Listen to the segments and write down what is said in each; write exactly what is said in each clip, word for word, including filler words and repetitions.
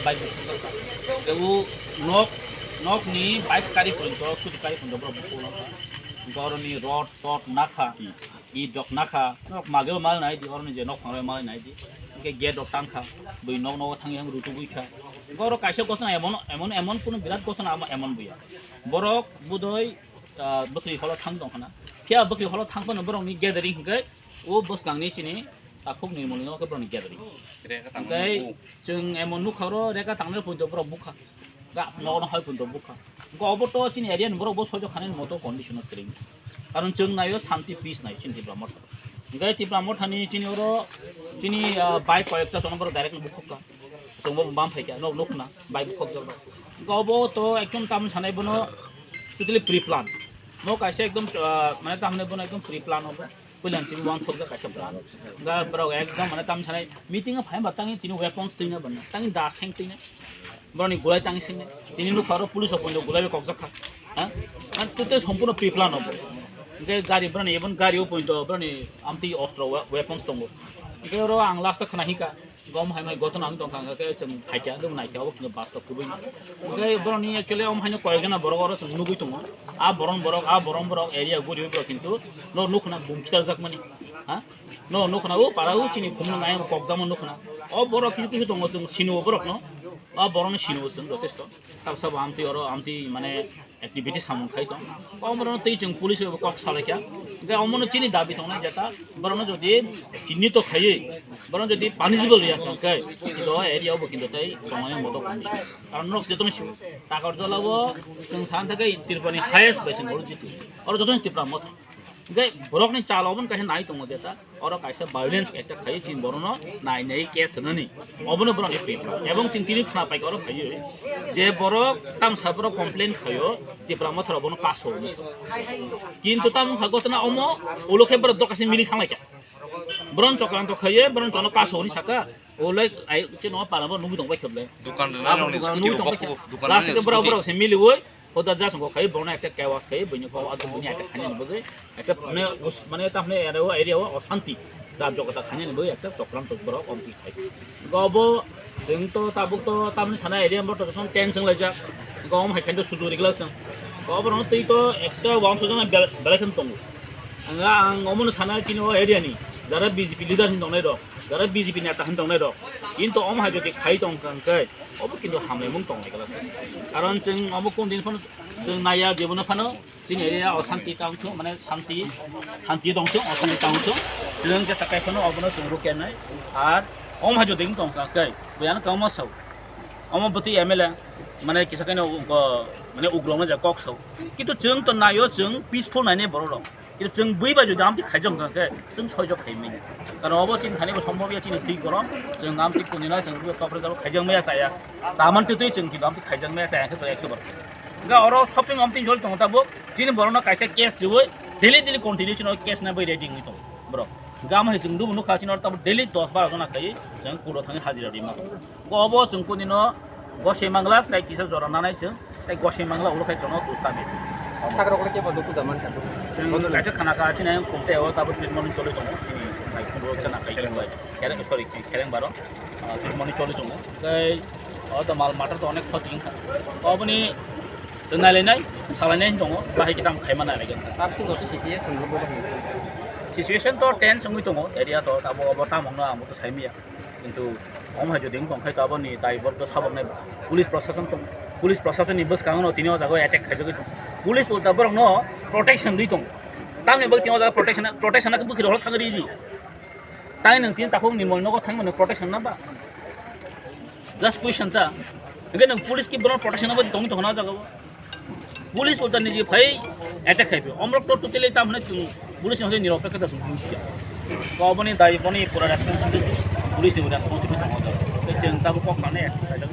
Bike bukhuk wngkha. Tei o nok, nokni bike kari porinto, scooty kari porinto borok bukhuk wngkha. Hwnkhe oroni rod, tod nakha, i dok nakha, nok mageo mal nai di, oroni je nok phangrok mal nai di. Hwnkhe gate rok tangkha, bui nok nogo thangwi thang rutugwi kha. Hwnkhe oro kaisa gotona emon, emon, emon kunu birat gotona amo emon buya. Borok budoi, ah, bwkri holo thang tong khana. Phiya bwkri holo thang phano borokni gathering hwnkhe o bwskangni chini takhuk ni moni no khe borokni gathering. Reka tangmani Hwnkhe bukhuk. Chwng emon nukha oro reka tangnai poito borok bukha. Ga nogo no hai poito bukha. Hwnkhe obo to chini area ni borok bo sojok khanani moto condition o kwrwi. Karon chwng naio shanti peace nai chini Tipra Motha. Hwnkhe Tipra Motha ni chini oro chini, ah, bike koyekta chwng borok direct no bukhuk kha. Chwng bo bam phaikha, nok nukna, bike bukhuk jagba. Hwnkhe obo to ekdom tamni sanai bono totally pre plan. No kaisa ekdom, ah, mane tamni bono ekdom pre plan obo. Puilan chini uansukjak kaisa plan. Ga borok ekdom mane tamni sanai meeting o phai ba tangi tini weapons twina bana. Tangi da seng twina. Boroni gulai tangi seng. Tini nukha oro police o poito gulai bai kokjak kha. Ha? Mane totally sompurno pre plan obo. Hwnkhe gari boroni ebon gari o poito boroni amtwi ostro wa-, weapons tongo. Hwnkhe oro ang last o khna hika. Gom hai mai gotona ang tongkha, hwnkhe chwng phaikha, hwnkhe naikha, obo khe basto kubui. Hwnkhe boroni actually om haino koyekjona borok oro chwng nugui tongo. A boron borok, a boron borok area guri borok kintu no nukna bum khitarjak mani. Ha? No nukna o para o chini khumna nai kokjamo nukna. O borok kisu kisu tongo chwng sino borokno. A borokno sino chwng jotesto. Sabo sabo amtwi oro amtwi mane activity samung khai tong. Omo rok twi chwng police bai kok salai kha. Hwnkhe omo no chini dabi tongnai jeta, borok no jodi chinni to khaiwi, borok no jodi punishable ya kha khe, do area bo kinto tai tongnai moto kong. Karon nok jeto no sio. Takarjala bo chwng san thake Tripura ni highest bai chwng oro jitu. Oro joto ni Tipra Motha. Hwnkhe borok ni chalo obo no kaisa nai tongo jeta. Oro kaisa violence attack khai chini borokno nai nai case rwnani. Obono borokni pre plan. Ebong chwng tini khna paikha oro phaiwi je borok tamsa borok complain khaio Tipra Motharo bono kaso hwnwi. Kintu tamo wngkha gotona omo ulo khe borok dokase mili thanglaikha. Boron chokranto khaiwi boron chono kaso hwnwi saka. Ulai ai chini o para bo nugwi tongbai kheble. Dukan rwnai rokni scooty rok bokhok, dukan rwnai scooty rok. Last ke borok borok se miliwi. Hoda jasongo khai borokno ekta chaos khai buini kok ado buini ekta khainani bagwi ekta mane us-, mane tamne area o, area o osanti rajyo kota khainani bagwi ekta chokranto borok omti khai. Go bo chwng to tabuk to tamni sana area bo to tension laijak. Go om hai khainto sudu rigla chwng. Go borokno twi to ekta uansukjaknai bel-, belai kheno tongo. Ang, ang omono sana chini o area ni jara B J P leader hin tongnai rok, jara B J P neta hin tongnai rok. Kinto om hai jodi khai tong kha hwnkhe obo kinto hamlaimung tongnai kala. Karon chwng omo kung din phano chwng naiya jebono phano chini area o santi tong thung, mane santi, santi tong thung, o santi tong thung. Chwng khe sakai phano obono chwng rukya nai. Ar om hai jodi wng tong kha hwnkhe buyano kamo sao. Omo bwtwi M L A mane kisa khe no, mane ugro wngna ja kok sao. Kinto chwng to naio chwng peaceful nainai borok rok. Kintu chwng bui bai jodi amtwi khaijak wngkha khe chwng soijak khaimani. Karon obo chini thani bo sombhob ya chini twi korom. Chwng amtwi kunina chwng bui topre topre khaijak maya chaya. Chaman twi twi chwng kintu amtwi khaijak maya chaya khe to ekso bar. Hwnkhe oro shopping amtwi jol tongo tabuk. Chini borokno kaisa case riwi daily daily continue chini case na bai ready wngwi tongo borok. Hwnkhe amo hai chwng dubu nukha chini oro tabuk daily dos baro jona khaiwi chwng court o thangwi hajira rwima tongo. Obo chwng kunino gosoi mangla tei kisa jora nanai chwng tei gosoi mangla ulo khai chwngno kusta di. Sakrok le kebo duku da man kha. Chwng kaisa khana kha chini khum tei o tabuk treatment choli tongo. Chini bai khum rok chana khai bai. Khereng, sorry, khereng baro, ah, treatment choli tongo. Tei o to mal matter to onek khoti wngkha. Oboni chwng nailainai, salainai tongo, bahai kitam khaima nailaigwng. Tabuk situation rwbo bahai. Situation to tense wngwi tongo, area to abo, abo tamokno ang bo to saimaya. Kintu omo hai jodi wng tong khai to aboni dai borok to saboknai police prosason tong, police prosason ni bwskango no tini o jaga o attack khaijagwi tong. Police ulta borok no protection rwi tong. Tamni bagwi tini o jaga protection, protection na bwkhirok thang ridi. Tai nwng tini takhuk ni mol nogo thangmani protection na ba? Just question ta. Hwnkhe nwng police ki borok protection na ba tongwi tong na o jaga o? Police ulta niji phai attack khai phi. Omrok to totally tam hwnwi chwng police ni hwnwi niropekha da chwng police ya. To oboni dai boni pura responsibility, police ni responsibility tongo da. Tei chwng tabuk kok sanai attack khai da.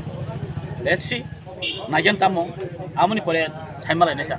Let's see. Naigen tamo. Amoni pore thai malai neta.